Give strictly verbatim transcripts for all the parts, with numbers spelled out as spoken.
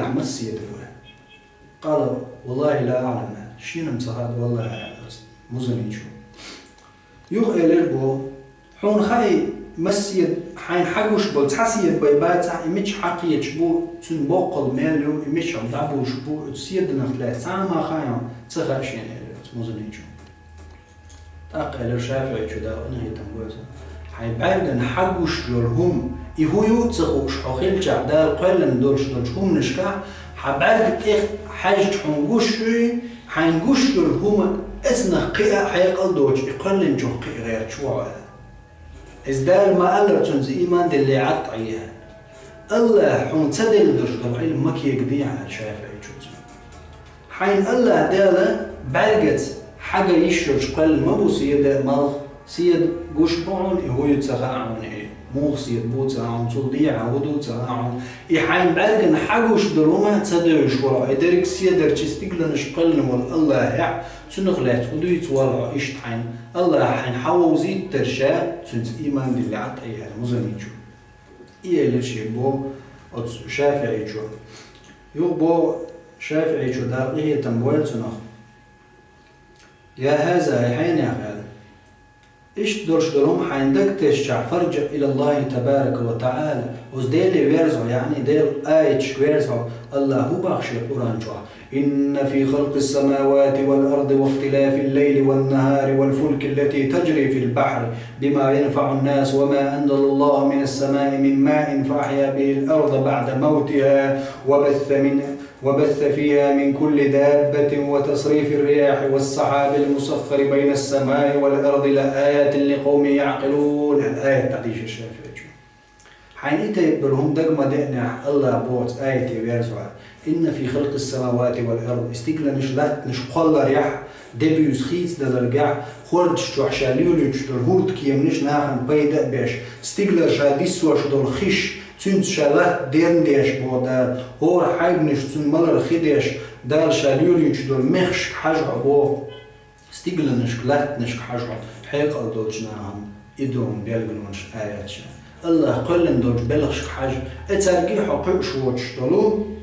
Ахь масса седа ву? قال: والله لا أعلم. Шена-м ца хаьа, валлахӀи, аьлла оцу музаничо. Юха элира боху: хьуна хаьий, масса седа, хьайна хьагуш болу цхьа седа бен бацахь, и мичахь кхеташ бу, цуьнан боккхалла мел ю, и мичахь дӀабуьйлуш бу, оцу седанах лаьцна цхьа а ма хаьий хьуна, ца хаьа шена, элира оцу музаничо. ТӀаккха элира ШафиӀичо, Дала къинхетам бойла цунах: хьайн бӀаьргана хьагуш йолу хӀума, и хӀун ю а ца хууш хьо хилчахь, Дала кхоьллина долуш долчу хӀуманашкахь, хьан бӀаьрга тӀе хьаьжча хьуна гуш юй, хьайна гуш йолу хӀума эцнах кхиа а хьекъал доцуш, и кхоьллинчух кхиа гӀерташ ву хьо, аьлла. Иза Дала ма-аллара, цуьнца ийман дилле Ӏад Ӏе. АллахӀа хьуна ца делла долуш долу Ӏилма ма кегадехьа, аьлла ШафиӀичо цуьнга. Хьайна АллахӀа Дала бӀаьргаца хьага йиш йолуш кхоьллина ма бу седа а, малх а, седа гуш бу хьуна, и хӀун ю ца хаьа хьуна, и муха седа бу ца хаьа хьуна, цул дехьа хӀун ду ца хаьа хьуна. И хьайн бӀаьргана хьагуш долу хӀума ца девзаш волу хьо, и дерриг седарчий стигланаш кхоьллина волу АллахӀехь, цунах лаьцна хӀун дуьйцу волу хьо иштта хьайна? АллахӀа хьайна хьан вовзийтара ша, цуьнца ийман дилле Ӏад Ӏе, аьлла музаничо. И элира шега боху оцу ШафиӀичо. Юха боху ШафиӀичо, Дала къинхетам бойла цунах: يا هذا, хӀай хьенех, аьлла. Иштта долуш долу хӀума хьайна дага тесчахь, فارجع إلى الله تبارك وتعالى. Оцу Деле верза хьо, яъни Делан аяташка верза хьо, АллахӀа хӀун боху шен Къуръан чохь: إن في خلق السماوات والأرض واختلاف الليل والنهار والفلك التي تجري في البحر بما ينفع الناس وما أنزل الله من السماء من ماء فأحيا به الأرض بعد موتها وبث من وبث فيها من كل دابة وتصريف الرياح والسحاب المسخر بين السماء والأرض لآيات لقوم يعقلون. Аят дӀадийшира ШафиӀичо. Хьайна и тайпа долу хӀума дага ма деънехь, АллахӀа боху цу аяте верза хьо: إن في خلق السماوات والأرض, и стигланаш, латтанаш кхолларехь, де-буьйса хийцадаларехь, хӀордаш чохь ша лелийча долу хӀордкеманаш нахана пайда а беш, стиглара ша диссош долу хиш, цуьнца ша латта дерна деш боху Дала, хӀора хьайбанаш цуьнан малар хи деш, Дала ша лелийча долу мехашка хьажа хьо боху. Стигланашка, латтанашка хьажа хьо, хьекъал долчу нахана и ду хьуна белгалонаш, аяташ. АллахӀа кхоьллина долчу белхашка хьажа, и цаьрга хьо кхуьуш воцуш долу.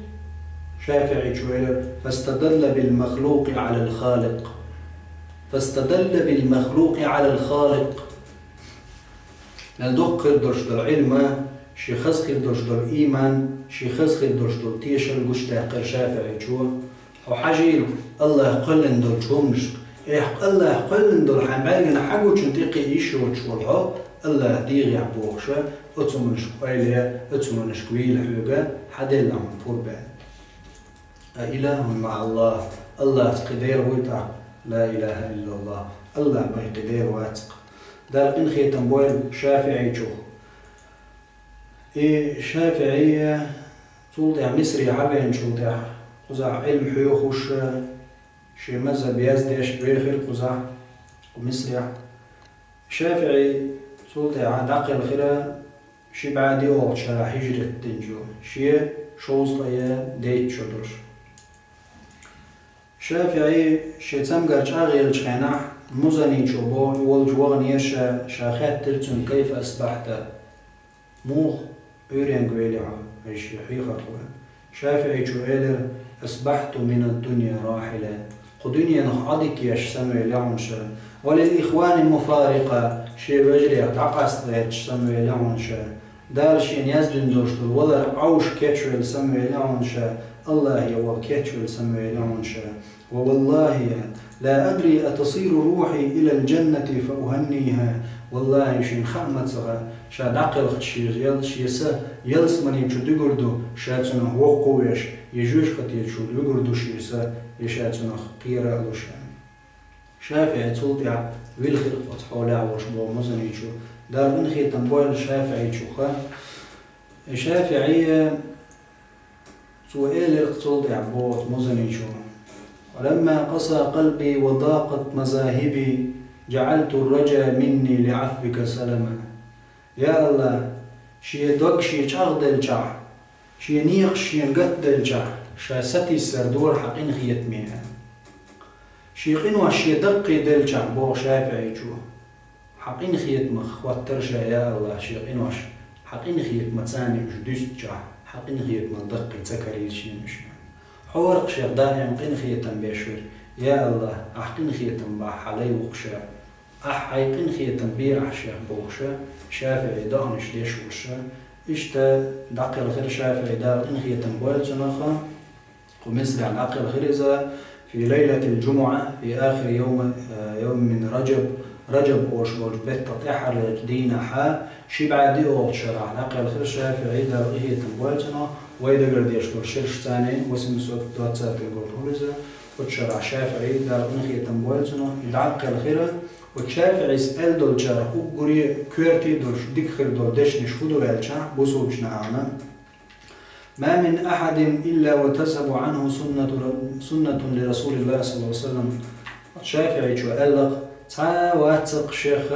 ШафиӀичо элира: فاستدل بالمخلوق على الخالق. فاستدل بالمخلوق على الخالق. Мел доккха хир долуш долу Ӏилма, шен хаза хир долуш долу ийман, шен хаза хир долуш долу тешал гучудаьккхира ШафиӀичо. Хьо хьажийла АллахӀа кхоьллина долчу хӀуманашка. Эхь, АллахӀа кхоьллина долу хьайн бӀаьргана хьагучун тӀекхиа йиш йоцуш волу хьо, АллахӀа дегӀехь бохуша, оцу хӀуманашка ойла е, оцу хӀуманашка вийла хьоьга, хьан делла хьуна пурба. أإله مع الله. АллахӀца кхин Дела вуй тӀаккха? لا إله إلا الله. АллахӀ бен кхин Дела вац-кх. Дала къинхетам бойла ШафиӀичух. И ШафиӀи цул тӀаьхьа Мисре хьавеанчул тӀаьхьа, кхузахь Ӏилма хьоьхуш, шен мазхӀаб яздеш вехира кхузахь, кху Мисрехь. ШафиӀи цул тӀаьхьа дӀакхелхира ши бӀе диъолгӀачу шарахь хьижрат динчу, шен шовзткъе дейтта шо долуш. ШафиӀи шен цамгар чӀагӀъеллачу хенахь, Музаничо боху, и волчу ваханера ша, ша хаьттира цуьнга: كيف أصبحت? Муха Ӏуьйренга вели хьо, хьайн шен хьехархо? ШафиӀичо элира: أصبحت من الدنيا راحلا. Кху дуьненах Ӏодика еш санна вели хьуна ша. وللإخوان مفارقا, шен вежарех дӀакъаста гӀерташ санна вели хьуна ша. Дала шена яздина долуш долу валар Ӏовша кечвелла санна вели хьуна ша, АллахӀе ваха кечвелла санна вели хьуна ша. ووالله لا أدري أتصير روحي إلى الجنة فأهنيها. ВаллахӀи, шена хаа ма ца хаьа, ша дӀакхелхча шен ял-, шен са ялсамани чу дуьгур ду, ша цунах воккха а веш, я жоьжахати чу дуьгур ду шен са, я ша цунах кхера а луш. ШафиӀи цул тӀаьхьа вилхира оцу хьолехь волуш боху Музаничо. Дала къинхетам бойла ШафиӀичуха. И ШафиӀи, цо элира цул тӀаьхьа боху Музаничо: ولما قسا قلبي وضاقت مذاهبي جعلت الرجا مني لعفوك سلما. Я АллахӀ, шен дог шен чӀагӀделчахь, шен некъаш шена гатделчахь, ша сатийсар дора хьан къинхетаме. Шен къинош шен даккхийделчахь, боху ШафиӀичо, хьан къинхетамах хӀоттара ша, я АллахӀ, шен къинош, хьан къинхетамаца уьш дуьстичахь, къинхетамал даккхий ца карийча шена уьш. Хьо вар-кх шех даим къинхетам беш вар. Я АллахӀ, ахь къинхетам бахь хьан лай ву-кх ша. Ахь хьайн къинхетам бе ахь шех бохуш, ШафиӀи доӀанаш деш волуш. Иштта дӀакхелхира ШафиӀи, Дала къинхетам бойла цунах, кху Мисрехь дӀакхелхира иза, في ليلة الجمعة في آخر يوم، يوم من رجب, Раджаб олуш болчу беттан тӀаьххьарлерчу дийнахьа, ши бӀе диъолчу шарахь дӀакхелхира ШафиӀи, Дала къинхетам бойла цунах, вай дагардеш долу шераш царна восемьсот двадцатый год хуьлу иза, оцу шарахь ШафиӀи, Дала къинхетам бойла цунах, и дӀакхелхира. Оцу ШафиӀис аьлла долчарах уггаре коьрте долуш дика хир долу дешнаш хӀун ду аьлча, бусулбачу нахана: ما من أحد إلا وتذهب عنه سنة، سنة لرسول الله صلى الله عليه وسلم. ШафиӀичо аьлла-кх: цхьа а вац-кх шех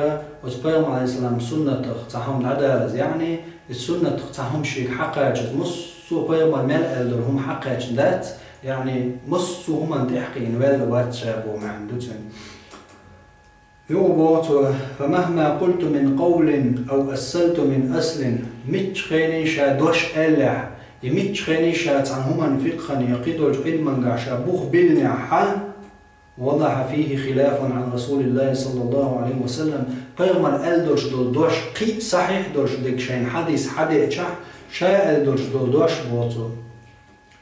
оцу пайхамар, Ӏалайхиссалам, суннатах цхьа хӀума дӀадалаза, яъни, и суннатах цхьа хӀума шега хьакхачаза, массо а пайхамар мел аьлла долу хӀума хьакхаьчна дац, яъни, массо а хӀуманна тӀаьхьакхиъна ваьлла вац ша боху маьӀна ду цуьнан. Юха боху цо: فمهما قلت من قول أو أصلت من أصل, мичча хене ша дош аьллехь, я мичча хене ша цхьана хӀуманна, фикъхьана я кхидолчу Ӏилманехь ша бух биллинехь, وضح فيه خلافا عن رسول الله صلى الله عليه وسلم, пайхамар аьлла долуш долу дош кхин а сахьихь долуш дерг шайна хьадис хьадеъчахь, ша аьлла долуш долу дош, боху цо,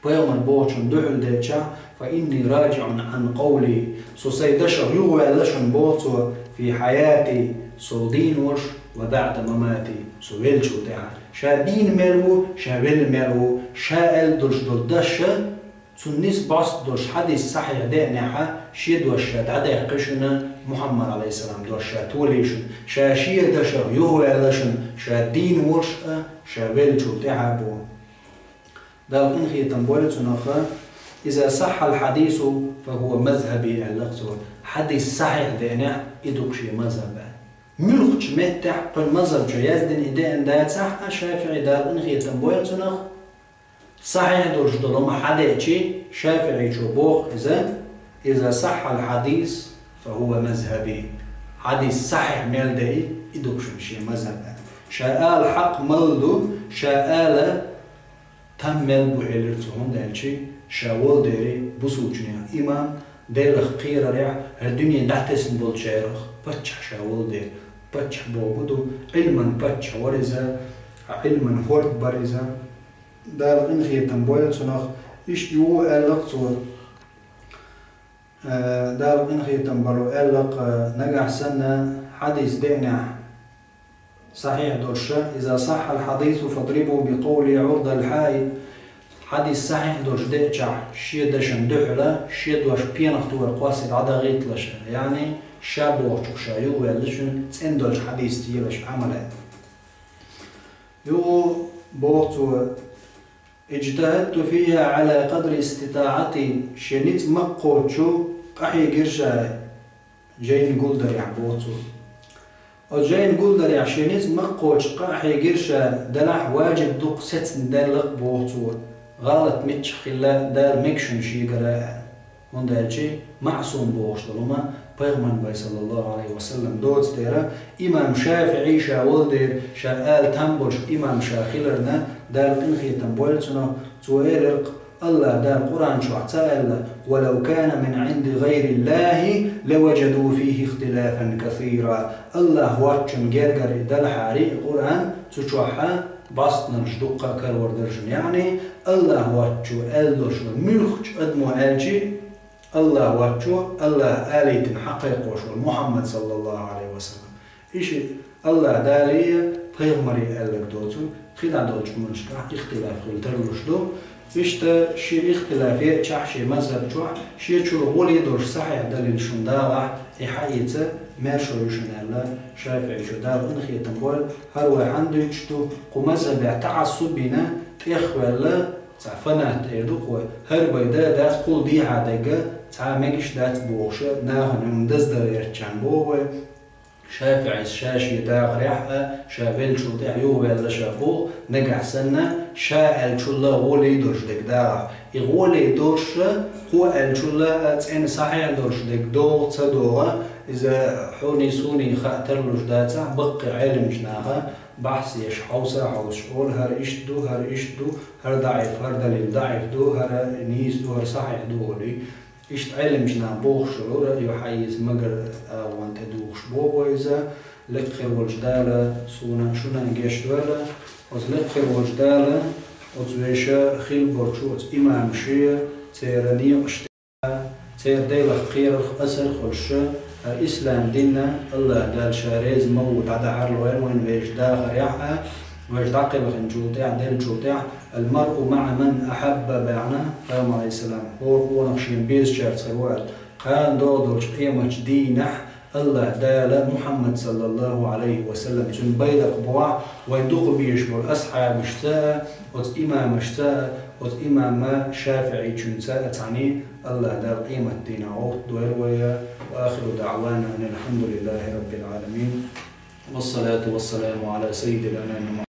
пайхамар бохучунна дуьхьал деъча, فإني راجع عن قولي, со сайн дашах юхаваьлла шуна, боху цо, في حياتي, со дийна волуш, وبعد مماتي, со веллачул тӀаьхьа. Ша дийна мел ву, ша велла мел ву, ша аьлла долуш долу даш, цунна нисбат долуш хьадис сахьихь деънехьа, шен дош ша дӀадаьккхи шуна, Мухьаммад, Ӏалайхиссалам, дош ша толий шуна, ша шен дашах юхаваьлла шуна, ша дийна волуш а, ша веллачул тӀаьхьа а, боху. Дала къинхетам бойла цунах: إذا صح الحديث فهو مذهبي, аьлла-кх цо. Хьадис сахьихь деънехь, и ду-кх шен мазхӀаб аьлла. Муьлххачу меттехь кхуьнан мазхӀаб чу яздина и деана дацахь а, ШафиӀи, Дала къинхетам бойла цунах, сахьихь долуш долу хӀума хьадеъчи, ШафиӀичо боху иза: إذا صح الحديث فهو مذهبي. Хьадис сахьихь мел деи, и ду-кх шуна шен мазхӀаб аьлла. Ша ала хьакъ мала ду, ша ала там мел бу, элира цо, хӀунда аьлча ша волу дела бусулбачу нехан имам, Делах кхерарехь, хӀара дуьне дӀатесна болчарах паччахь ша волу дела, паччахь боху ду, Ӏилман паччахь вара иза, Ӏилман хӀорд бара иза. Дала къинхетам бойла цунах, иштта юха аьлла-кх цо. Э, Дала къинхетам болу аьлла-кх, нагахь санна хьадис деънехь, сахьихь долуш, إذا صح الحديث فاضربوا بقولي عرض الحائط. Хьадис сахьихь долуш деъчахь, шен дашна дуьхьала, шен дош пенах тохар кхоссий дӀадахийталаш, яъни, ша бохучух ша юхаваьлла шуна, цӀена долчу хьадис тӀе елаш Ӏамал ян. Юха боху цо: اجتهدت فيها على قدر استطاعتي, шен ницкъ ма кхочу къахьегира ша жайна гулдарехь, боху цо. Оцу жайна гулдарехь шен ницкъ ма кхочу къахьегира ша, делахь важиб ду-кх, сецна даьлла-кх, боху цо, гӀалат миччахь хилла Дала мегаш шуна шегара аьлла. ХӀунда аьлча маъсум бохуш долу хӀума пайхамаран бен, саллаллаху Ӏалайхи ва саллам, доцу дела, имам ШафиӀи ша волу дела, ша ала там болуш имам ша хиларна, Дала къинхетам бойла цунах, цо элира-кх, АллахӀ Дала Къуръан чохь ца аьлла: ولو كان من عند غير الله لوجدوا فيه اختلافا كثيرا. АллахӀ воцчун гергара и далахьара и Къуръан, цу чохь бӀастанарш дуккха а карор дара шуна. Яъни, АллахӀ воцчо аьлла долуш вара, муьлххачу адамо аьлча, АллахӀ воцчо, АллахӀа алийтина хьакхайкхош вара Мухьаммад, саллаллаху Ӏалайхи ва саллам. И ши АллахӀ Дале а, пайхамаре а аьлларг доцург, кхидӀа долчу хӀуманашкахь ихтилаф хила тарлуш ду. Иштта шен ихтилаф еъчахь шен мазхӀаб чохь, шен чуьра гӀоле долуш сахьихь далил шуна дагӀахь, и хьаэца маьршо ю шуна аьлла, ШафиӀичо, Дала къинхетам бойла, хӀара вай хьанна дуьйцуш ду, кху мазхӀабехь таӀассуб йина, тӀехваьлла, цхьа фанат эр ду-кх вай, хӀара вай да а дац, кхул дехьа дерг а цхьа а мегаш дац бохуш, нахана хӀума даздан гӀертачарна боху вай. ШафиӀис ша шен дахарехь а, ша веллачул тӀаьхьа юхаваьлла ша боху, нагахь санна, ша аьллачул а гӀоле долуш дерг дагӀахь. И гӀоле долуш а, кхо аьллачул а цӀена сахьихь долуш дерг догӀу, ца догӀу, иза хьуний суний хаа тарлуш дацахь, баккхий Ӏеламчу наха, бахьс еш хьовса, хьовсаш ола, хӀара иштта ду, хӀара иштта ду, хӀара даӀиф, хӀара далил даӀиф ду, хӀара нийса ду, хӀара сахьихь ду олий. Иштта Ӏеламчу наха бохуш лура, ю хьайза магар агӀон тӀе духуш боху иза, лекха хир волчу Дала суна шуна гечдойла, оцу лекха хир волчу Дала оцу веша хила болчу оцу имамаши, церан некъаш тӀе, церан Делах кхерарх асар а хуьлуш, хӀара ислам динна Аллах Дала ша реза ма ву дӀадахьар лойла вайн вешан дахарехь а, вешан дӀакхелхинчул тӀаьхьа, деллачул тӀаьхьа, «Ал-маръу маӀа ман ахьабба» баьхна, Пайхамар, алейхиссалам, хӀора къонах шен безачаьрца хир ву аьлла. Кхана догӀу долчу къематчу дийнахь Аллах Дала Мухьаммад, саллаллаху Ӏалайхи ва саллам, цуьнан байракх бохь, вайн дукха безаш болу асхьабашца а, оцу имамашца а, оцу имама ШафиӀичуьнца а цхьаьна Аллах Дала къематдийнахь гӀовттадойла вай. Ва ахиру даӀвана анил хьамдулиллахи раббил Ӏаламин. Вассалату вассаламу Ӏала саййидил анами